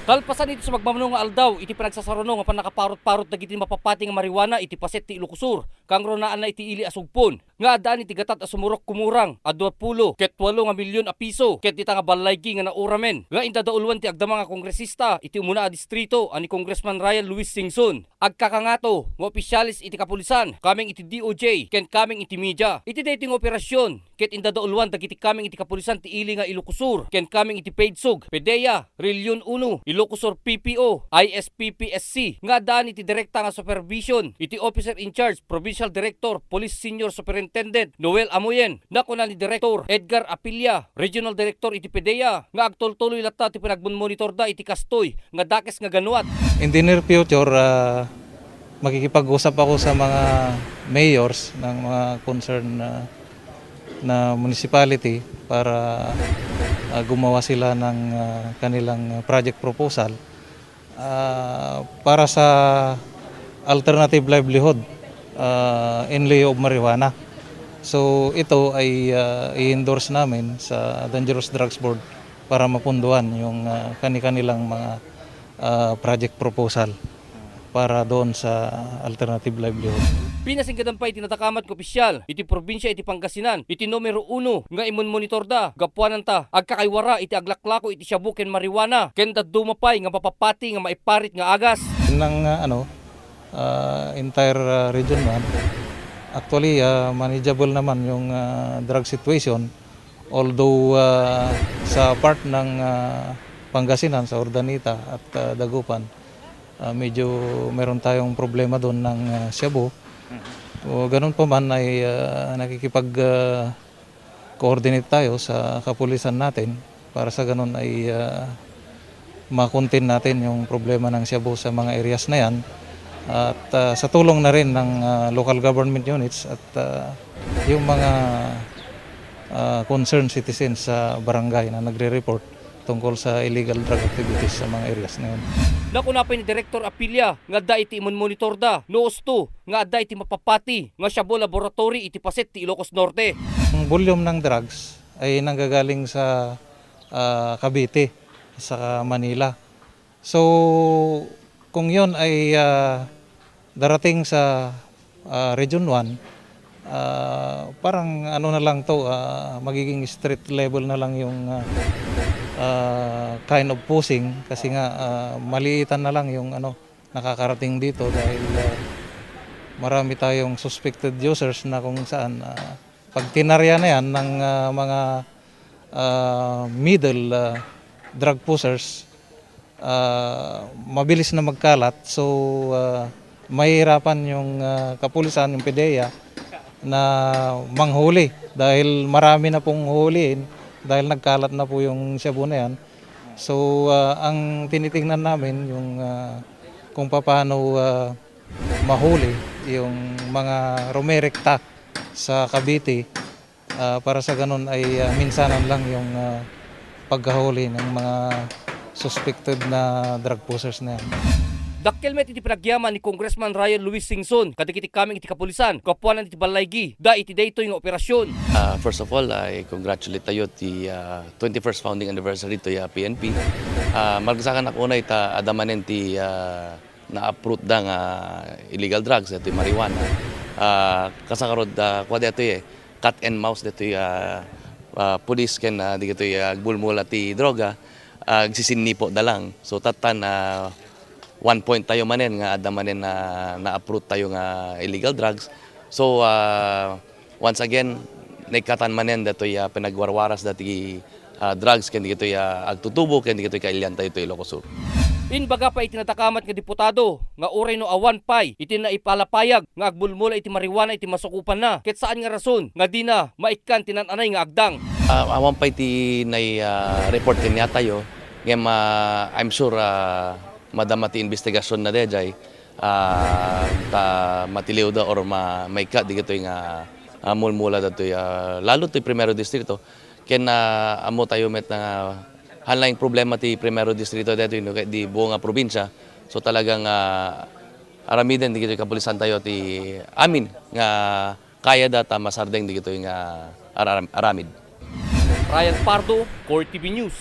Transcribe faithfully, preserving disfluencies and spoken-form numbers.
Kalpasan iti sumagmamano nga aldaw iti panagsasaruno nga pannakaparot-parot dagiti mapapati nga marijuana iti paset ti Ilocos Sur, kangrunaanna iti ili a sugpon nga addaan iti gatad a sumurok-kumurang a duapulo ket walo nga milyon a piso ket dita nga ballaygi nga nauramen nga indadauluan ti agdama nga kongresista iti umuna a distrito a ni Congressman Ryan Luis Singson. Agkakangato nga opisyales iti kapulisan, kameng iti D O J, ken kameng iti media. Iti daytoy nga operasyon, ket indadauluan dagiti kameng iti kapulisan ti ili nga Ilocos Sur, ken kameng iti PDSOG, PDEA, Region Uno, Ilocos Sur P P O, I S P P S C, nga addaan iti direkta nga supervision iti Officer in Charge, Provincial Director, Police Senior Superintendent Noel Amoyen, nakuna ni Director Edgar Apilla, Regional Director iti PDEA, nga agtultuloy latta ti panagmonitorda iti kastoy nga dakes nga ganuat. In the near future, ah, makikipag-usap ako sa mga mayors ng mga concern na, na municipality para, ah, gumawa sila ng, ah, kanilang project proposal, ah, para sa alternative livelihood, ah, in lieu of marijuana. So, ito ay, ah, i-endorse namin sa Dangerous Drugs Board para mapunduan yung, ah, kani-kanilang mga, ah, project proposal para doon sa alternative livelihood. Pinasinggadan pay ti nadakamat nga opisyal iti probinsia iti Pangasinan iti numero uno nga immonitorda gapuanan ta agkakaywara iti aglaklako iti shabu ken marijuana ken dadduma pay nga mapapati nga maiparit nga agas. Ng, ah, ano, ah, entire, ah, Region One, actually, ah, manageable naman yung, ah, drug situation. Although, ah, sa part ng, ah, Pangasinan, sa Urdaneta at, ah, Dagupan, ah, medyo meron tayong problema doon ng, ah, shabu. Mhm. O, ganun pa man ay, ah, nakikipag, ah, coordinate tayo sa kapulisan natin para sa ganun ay, ah, ma-contain natin yung problema ng shabu sa mga areas na yan. At, ah, sa tulong na rin ng, ah, local government units at, ah, yung mga, ah, concerned citizens sa barangay na nagre-report tungkol sa illegal drug activities sa mga areas na yun. Nakuna pay ni Director Apilla nga adda iti immonitorda no husto nga adda iti mapapati nga shabu laboratory iti paset ti Ilocos Norte. Ang volume ng drugs ay nanggagaling sa, ah, Cavite, sa Manila. So, kung yun ay, ah, darating sa, ah, Region One, ah, parang ano na lang 'to, ah, magiging street level na lang yung, ah, ah, kind of possession kasi nga, ah, maliitan na lang yung ano, nakakarating dito dahil, ah, marami tayong suspected users na kung saan, ah, pag tinarya na yan ng, ah, mga, ah, middle, ah, drug pushers, ah, mabilis na magkalat. So, ah, mahihirapan yung, ah, kapulisan, yung PDEA na manghuli dahil marami na pong huhulihin dahil nagkalat na po yung shabu na yan. So, ah, ang tinitingnan namin yung, ah, kung papaano, ah, mahuli yung mga rumerekta sa Cavite, ah, para sa ganun ay, ah, minsanan lang yung, ah, pagkahuli ng mga suspected na drug pushers na yan. Dakkel met iti panagyaman ni Congressman Ryan Luis Singson kadagiti kameng iti kapulisan gapuanan iti ballaygi da iti daytoy nga operasyon. Ah, first of all, I congratulate tayo ti, ah, twenty-first founding anniversary to ya P N P. Ah, maragsakan ako na ita adamanen ti, ah, na-uproot da nga illegal drugs, iti marijuana. Ah, kasakarod, ah, kua daytoy, eh, cat and mouse daytoy, ah, ah, pulis ken, ah, dagitoy, ah, agbulmula ti droga, ah, agsisinniputda lang. So, tattan, ah, one point tayo manen nga adda manen na na-uproot tayo nga illegal drugs. So, ah, once again, naikkatan manen datoy, ah, panagwarwaras dati, ah, drugs ken dagitoy, ah, agtutubo ken dagitoy kailian tayo to Ilocos Sur. Imbaga pay iti nadakamat nga diputado nga uray no awan pay iti naipalapayag nga agbulmula iti marijuana iti masukopanna, ket saan nga rason nga dina maikkan ti nan-anay nga agdang. Ah, awan pay ti nai-, ah, report kaniatayo, ngem, ah, I'm sure, ah, madama ti imbestigasyon na daydiay, ah, ta matiliwda or ma-, maikkat digitoy nga, ah, mulmula datoy, ah, lalo toy Primero Distrito. Ken, ah, ammo tayo met nga haan laeng problema ti Primero Distrito daytoy, no, ket di buo nga probinsya. So, talagang, ah, aramiden digitoy kapulisan tayo ti amin nga kayada ta masardeng digitoy nga ar-, aram-, aramid. Ryan Pardo, Core T V News.